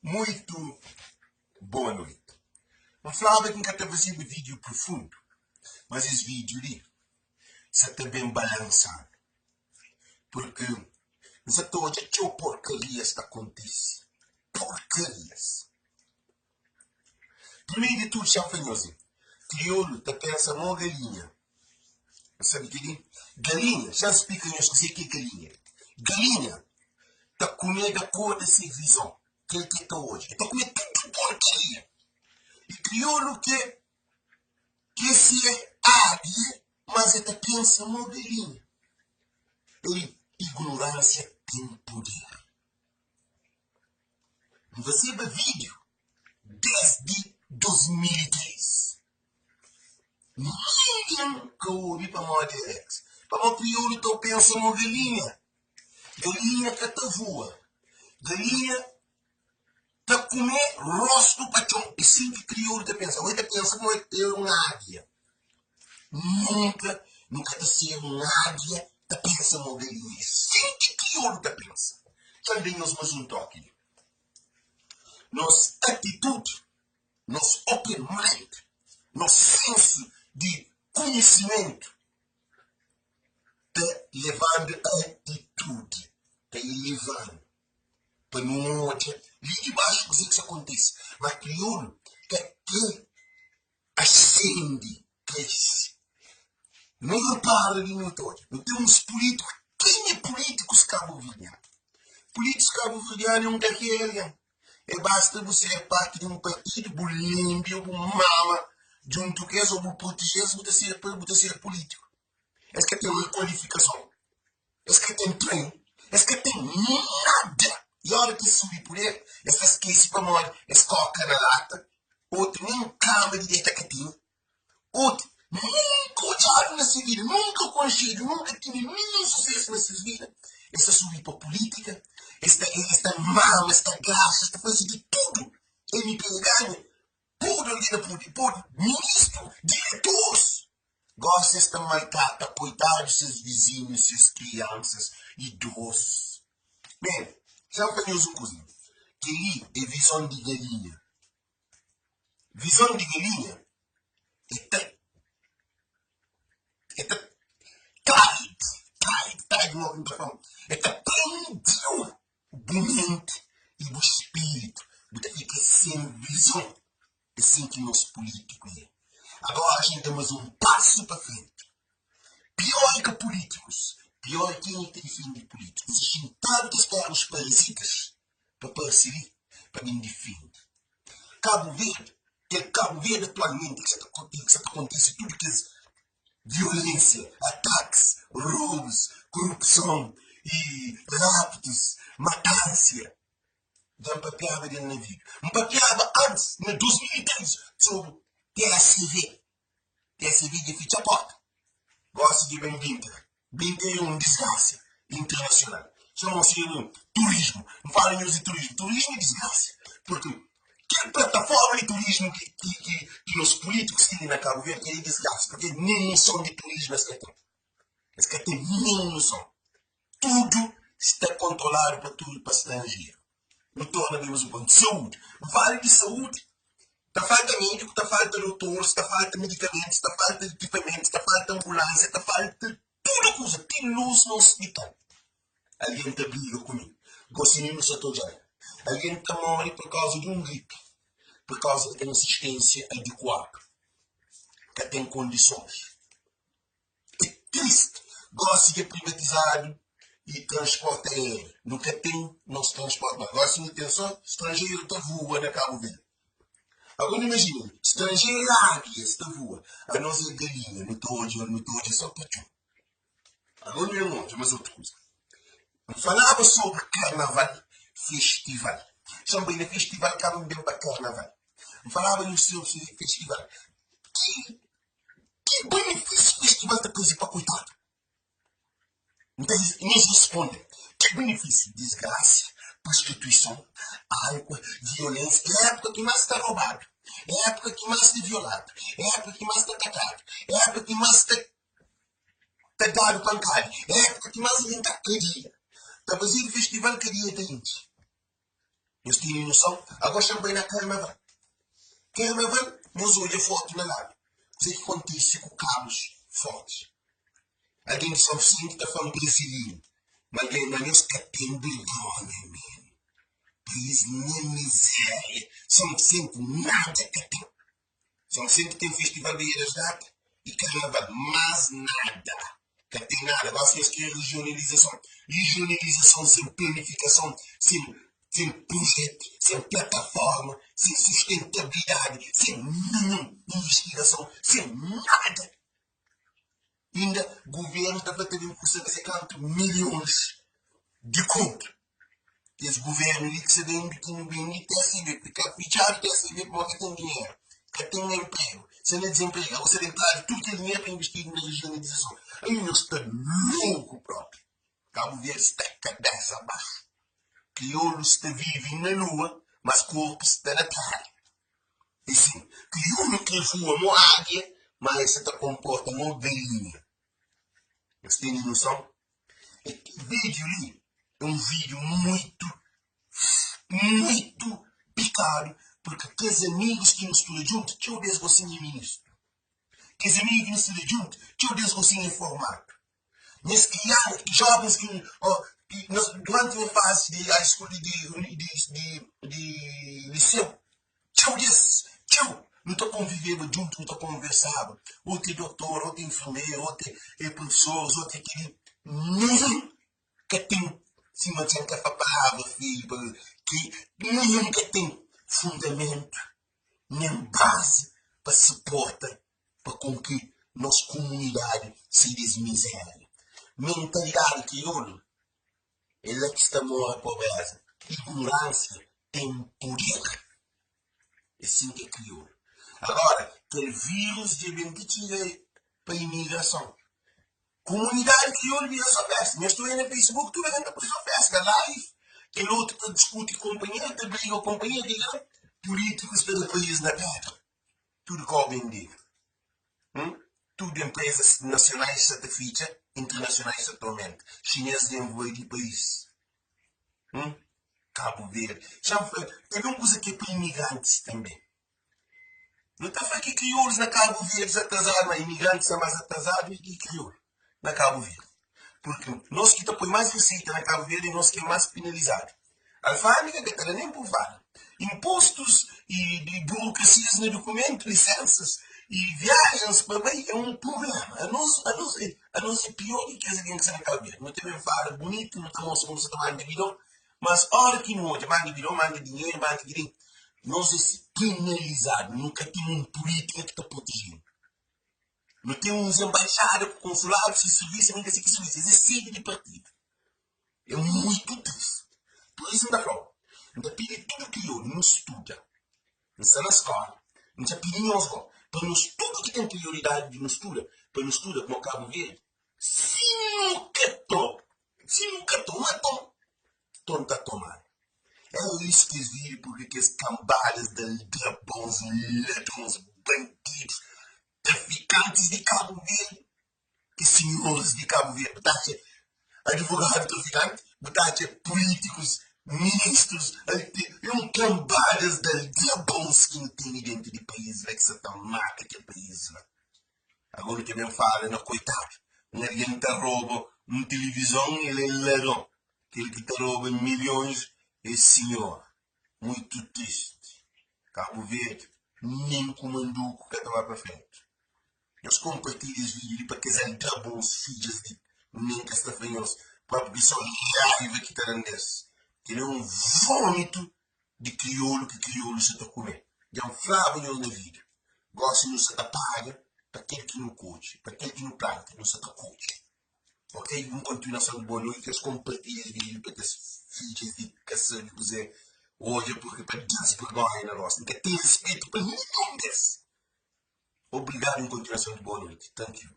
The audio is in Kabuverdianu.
Muito boa noite. N flaba ki N ka ta fazeba vídeo profundu, mas es vídeo li sa ta ben balansa-nu, purki N sa ta odja txeu porkarias ta kontise. Porkarias! Primeru di tudu, xa-m fla nhos, kriolu ta pensa mo galinha. Nhos sabe kel-li? Galinha, xa-m splika nhos kuzê ki é galinha. Galinha ta kume di akordu se vizon, kel ki el ta odja. El ta kume tudu porkaria. I kriolu ke ke se ágia, mas el ta pensa mo galinha. El ignoránsia ten puder. N fazeba vídiu désdi 2003. Ningen ka obi pamodi Alex. Pamodi kriolu ta pensa mo galinha. Galinha ka ta voa. Galinha ta kume rostu pa txon. É sin ki kriolu ta pensa. Oi ta pensa mo é un águia. Nunka nu ka ta ser un águia ta pensa mo galinha. É sin ki kriolu ta pensa. Txeu da nhos mas un toki li. Nos atitudi nos open mind, nos sensu di kunhisimentu ta levando atitudi, ta elevanu pa nu odja li di baxu kuzê ki sta kontise. Ma kriolu ka kre asende, krese. Nu repara li nu ta odja, nu ten uns pulítiku, ken é pulítikus kabuverdianu? Pulítikus kabuverdianu é un kalker algen. É basta bu ser parti di un partidu, bu linbi ô bu mama djuntu ku es ô bu proteje-s, bu ta ser bu ta ser pulítiku. Es ka ten rekualifikason, es ka ten treinu, es ka ten nada. I óra ki es subi puder, es ta skese pamodi es koka na lata, otu nen kama di deta ka tene. Otu, nunka odjadu na se vida, nunka konxedu, nunka tene ninhun susesu na ses vida, es ta subi pa pulítika, es ta es ta mama, es ta graxa, es ta faze di tudu. MP ganha, tudu algen na pudi, podi, ministru, diretoris. Gosi es ta maltrata koitadus ses vizinhus, ses kriansas, idosus. Ben, xa N fla nhos un kuza, kel-li é vizon di galinha. Vizon di galinha é ta é ta trai trai trai mo ki N ta fla-u é ta prende-u bu menti i bu spiritu bu ta fika sen vizon é sin ki nos pulitiku é agora a gente da mas un pasu pa frenti pior ki pulitikus pior kenha ki ta difende pulitikus e xintadu ta spera os parazitas pa parse li pa ben difende Kabu Verdi, kel Kabu Verdi atualmenti ki sa ta ki sa ta kontise tudu kes violensia, atakis, robus, korupson i raptus, matansia. Dja N papiaba del na vídiu. N papiaba antis, na 2013, sobri TSV. TSV dja fitxa porta. Gosi dja ben binta. Binta é un disgrasa internasional. Txoma-se turismu. N fala nhos di turismu. Turismu é disgrasa. Purki kel plataforma di turismu ki, ki, ki, ki nos pulítikus tene na Kabu Verdi é disgrasa. Purki nen noson di turismu es ka ten. Es ka ten nen noson. Tudu sta kontroladu pa tudu pa stranjeru. Nu torna ben mas un pontu. Saúdi. N fala di saúdi, ta falta médiku, ta falta dotoris, ta falta medikamentus, ta falta ekipamentus, ta falta anbulánsia, ta falta tudu kuza, ti lus na ospital. Algen ta briga ku mi, gosi mi nu sa ta odja-l. Algen ta móre pur kauza di un gripi, pur kauza ka ten asisténsia adikuadu, ka ten kondisons. É triste. Gosi dja privatizadu e transporte aéreo. Nu ka ten nos transporte mas. Gosi nu ten so stranjeru ta voa na Kabu Verdi. Agora nu imajina, stranjeru é águias ta voa, anos é galinha, nu ta odja, nu ta odja so pa txon. Agora nu ben odja mas otu kuza. N falaba sobri karnaval, festival. Xa N bai na festival kaba N ben pa karnaval. N falaba nhos sobri festival. Ki Ki benefisiu festival ta traze pa koitadu? Nta nhos responde, ki benefisiu? Disgrasa, prostituison, álkol, violensia. É épuka ki más ta robadu, é épuka ki más ta violadu, é épuka ki más ta atakadu, é épuka ki más ta ta dadu pankada, é épuka ki más algen ta kadia. Ta fazedu festival, kadia ta intxi. Nhos tene noson? Agora xa bai na karnaval. Karnaval, nhos odja fotu na ladu. Kuzê ki kontise ku kabus fortis? Algen di São Vicente ta fla-m brasilinhu, ma algen ma nhos ka ten vergonha menu. País na miséria. São Vicente nada ka ten. São Vicente ten festival Baía das Gatas e karnaval, más nada. Ka ten nada. Gosi nhos kre regionalizason. Regionalizason sen planifikason, sen sen projetu, sen plataforma, sen sustentabilidadi, sen ninhun investigason, sen nada. Inda guvernu ta fla ta ben kusta ka se kantu milhons di kontu. Kes guvernu li ki sta ben ki nu ben di TSB, ka fitxadu TSB pamodi ka ten dinheru, ka ten enpregu, sta na dizenpregu. Agora sta ben tradu tudu kel dinheru pa investidu na regionalizason. Ai nhos sta louku propi. Kabu Verdi sta kabesa baxu. Kriolu sta vive na lua, mas korpu sta na tera. E sin, kriolu kre fua mo águia, ma el sa ta konporta mo galinha. Nhos tene noson? E kel vídiu li é un vídiu muitu, muitu pikadu, purki kes amigus ki nu studa djuntu, txeu des gosi nha ministru. Kes amigu ki nu studa djuntu, txeu des gosi nha formadu. Nhas kriansa, jovens ki duranti nha fasi di high school di di di liseu, txeu di es, txeu, nu ta konviveba djuntu, nu ta konversaba. Otu é dotor, otu é enfermeru, otu é profesor, otu é kel-li. Ninhun ka ten, sima dja N ka fla palavra feio pa ki ninhun ka ten fundamentu nen bazi pa suporta pa konki nos kumunidadi sai des mizéria. Mentalidadi kriolu é la ki sta mora pobreza. Ignoránsia ten puder. É sin ki é kriolu. Agora, kel vírus dja ben ti txiga pa imigrason. Kumunidadi kriolu bira so festa. Nhos ta oia na Facebook tudu algen ta poi so festa, live, kel otu ta diskuti ku kunpanheru, ta briga ku kunpanheru, kel-la. Pulítikus ta da país na pedra. Tudu kau bendidu. Hum? Tudu empresas nacionais sa ta fitxa, internacionais sa ta aumenta. Chinês dja invadi país. Hum? Cabo Verde. Xa-m fla, ten un kuza ki é pa imigrantis tanbe. Nu ta fla ki kriolus na Cabo Verde sa atrasadu, ma imigrantis sta más atrasadu di ki kriolu na Cabo Verde. Purki nos ki ta poi más riseita na Cabo Verde é nos ki é más penalizadu. Alfândega ka ta da nen pa fala. Impostus i burokrasias na dukumentu, lisensas i viajens pa bai é un prublema. Anos, anos, anos é pior di ki kes algen ki sta na Cabo Verde. Nu ta ben fala bunitu, nu ta mostra kuma nu sta ta manda bidon, mas ora ki nu odja manda bidon, manda dinheru, manda kili, nos é penalizadu. Nu ka ten un pulítika ki ta proteje-nu. Nu ten uns enbaixada ku konsuladu, si sirvisu, mi ka si ki sirvisu, es é sedi di partidu. É muitu tristi. Pur isu N ta fla-u, N ta pidi tudu kriolu nu studa. N sta na skola, N ta pidi nhos go, pa nos tudu ki ten prioridadi di nu studa, pa nu studa kuma Kabu Verdi, si nu ka to, si nu ka toma ton, ton ta tomadu. É isu ki es vive purki kes kambadas di aldrabons, ladrons, bandidus, trafikantis di Kabu Verdi Ki sinhoris di Kabu Verdi, bu ta atxa advogadu trafikanti, bu ta atxa pulítikus, ministrus, é un kambadas di aldrabons ki nu tene dentu di país la ki sa ta mata kel país la. Agora nu ta ben fala na koitadu, un algen ta roba un tilivizon el é ladron, kel ki ta roba milhons é sinhor. Muitu tristi. Kabu Verdi nen ku manduku ka ta ba pa frenti. Nhos konpartilha es vídiu li pa kes aldrabons fidjas di nen ka sta fla nhos propi ki so raiva ki ta da-m des. Kel é un vómitu di kriolu ki kriolu sa ta kume. Dja N flaba nhos na vídiu. Gósi nu sa ta paga pa kel ki nu kodje, pa kel ki nu planta, nu sa ta kodje. Ok, un kontinuason di boa noiti. Nhos konpartilha es vídiu pa kes fidjas di ka sabe kuzê odja purki pa da-s vergonha na rostu. N ka ten respetu pa ninhun des. Obrigado e um continuação de boa noite. Thank you.